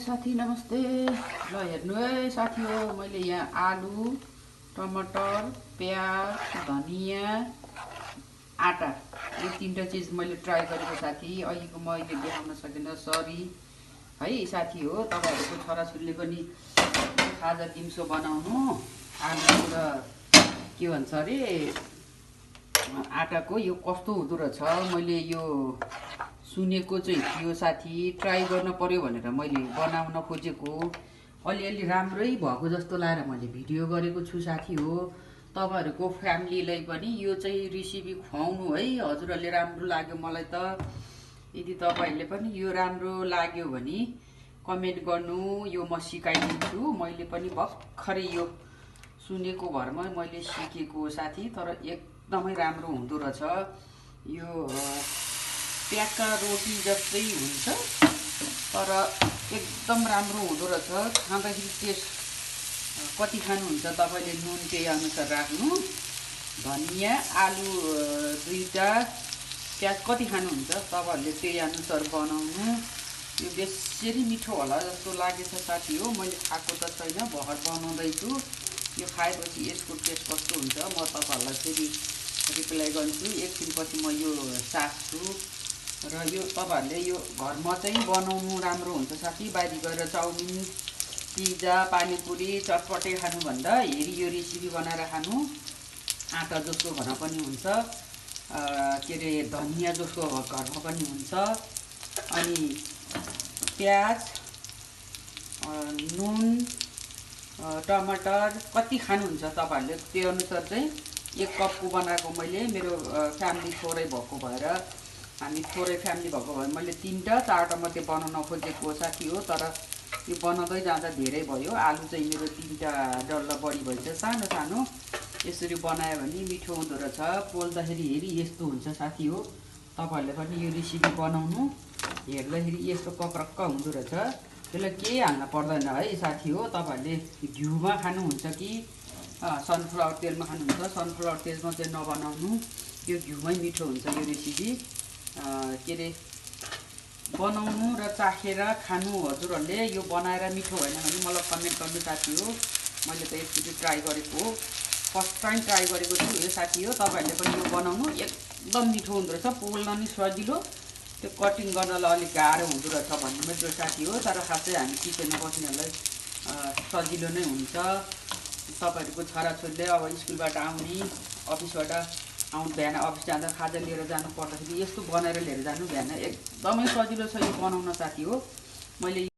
साथी नमस्ते। ल हेर्नु है साथी हो, मैले यहाँ आलु, टमाटर, प्याज, धनियाँ, आटा यो तीनटा चीज मैले ट्राई गरेको साथी। अहिलेको मैले देखाउन सकिनँ, सरी है साथी हो। तपाईहरुको छोराछोरीले पनि खाजा दिउँसो बनाउनु आलु र के भन्छ अरे आटाको यो कस्तो हुँदो रहेछ मैले यो सुनेको चाहिँ थियो साथी। ट्राई गर्न पर्यो भनेर मैले बनाउन खोजेको। अलिअलि राम्रै भएको जस्तो लागेर मैले भिडियो गरेको छु साथी हो। तपाईहरुको फ्यामिलीलाई पनि यो चाहिँ रेसिपी खुवाउनु है। हजुरहरुले राम्रो लाग्यो मलाई त। यदि तपाईहरुले पनि यो राम्रो लाग्यो भने कमेन्ट गर्नु, यो म सिकाइदिन्छु। मैले पनि भर्खरै यो सुनेको भरमा मैले सिकेको साथी। तर एकदमै राम्रो हुँदो रहेछ यो। प्याका रोटी जस्तै हुन्छ तर एकदम राम्रो हुँदो रहेछ। खाँदाखेरि टेस्ट कति खानुहुन्छ तपाईले नुन त्यही अनुसार राख्नु। धनियाँ आलु दुईटा, प्याज कति खानुहुन्छ तपाईहरुले त्यही अनुसार बनाउनु। यो बेसरी मिठो होला जस्तो लागेछ साथी हो। मैले खाएको त छैन, भर्खर बनाउँदैछु। यो खाएपछि यसको टेस्ट कस्तो हुन्छ म तपाईहरुलाई फेरि रिप्लाई गर्छु। एकछिनपछि म यो साट्छु र यो तपाईहरुले यो घरमा चाहिँ बनाउनु राम्रो हुन्छ साथी। बाहिर गएर चाउमिन, पिज्जा, पानीपुरी, चटपटे खानुभन्दा हेरी यो रेसिपी बनाएर खानु। आटा जसको घरमा पनि हुन्छ, के अरे धनियाँ जसको घरमा पनि हुन्छ। अनि प्याज, नुन, टमाटर कति खानुहुन्छ तपाईहरुले त्यो अनुसार चाहिँ 1 कपको बनाएको मैले। मेरो फ्यामिली थोरै भएको भएर, हामी थोरै फ्यामिली भएको भएर मैले 3टा 4टा मात्रै बनाउन खोजेको साथी हो। तर यो बनाउँदै जाँदा धेरै भयो। आलु चाहिँ मेरो 3टा डल्ला बढी भइन्छ, सानो सानो। यसरी बनायो भने मिठो हुँदो रहेछ। पोल्दाखेरि हेरी यस्तो हुन्छ साथी हो। तपाईहरुले पनि यो रेसिपी बनाउनु। हेर्दाखेरि यस्तो कक्रक्क हुँदो रहेछ। त्यसलाई केही हाल्न पर्दैन है साथी हो। तपाईहरुले घिउमा खानुहुन्छ कि सनफ्लावर तेलमा खानुहुन्छ। सनफ्लावर तेलमा चाहिँ नबनाउनु, यो घिउमै मिठो हुन्छ यो रेसिपी। के अरे बनाउनु र चाखेर खानु। हजुरहरुले यो बनाएर मिठो भएन भने मलाई कमेन्ट गर्नु साथी हो। मैले त एकचोटि ट्राई गरेको हो, फर्स्ट टाइम ट्राई गरेको छु यो साथी हो। तपाईहरुले पनि यो बनाउनु, एकदम मिठो हुँदो रहेछ। पोल्न नि सजिलो, त्यो कटिङ गर्नलाई अलिक गाह्रो हुँदो रहेछ भन्नु मेरो साथी हो। तर खासै हामी किचनमा बस्नेहरूलाई सजिलो नै हुन्छ। तपाईहरुको छोराछोरीले अब स्कुलबाट आउने, अफिसबाट बिहान अफिस जाँदा खाजा लिएर जानु पर्दाखेरि यस्तो बनाएर लिएर जानु। बिहान एकदमै सजिलो छ यो बनाउन साथी हो। मैले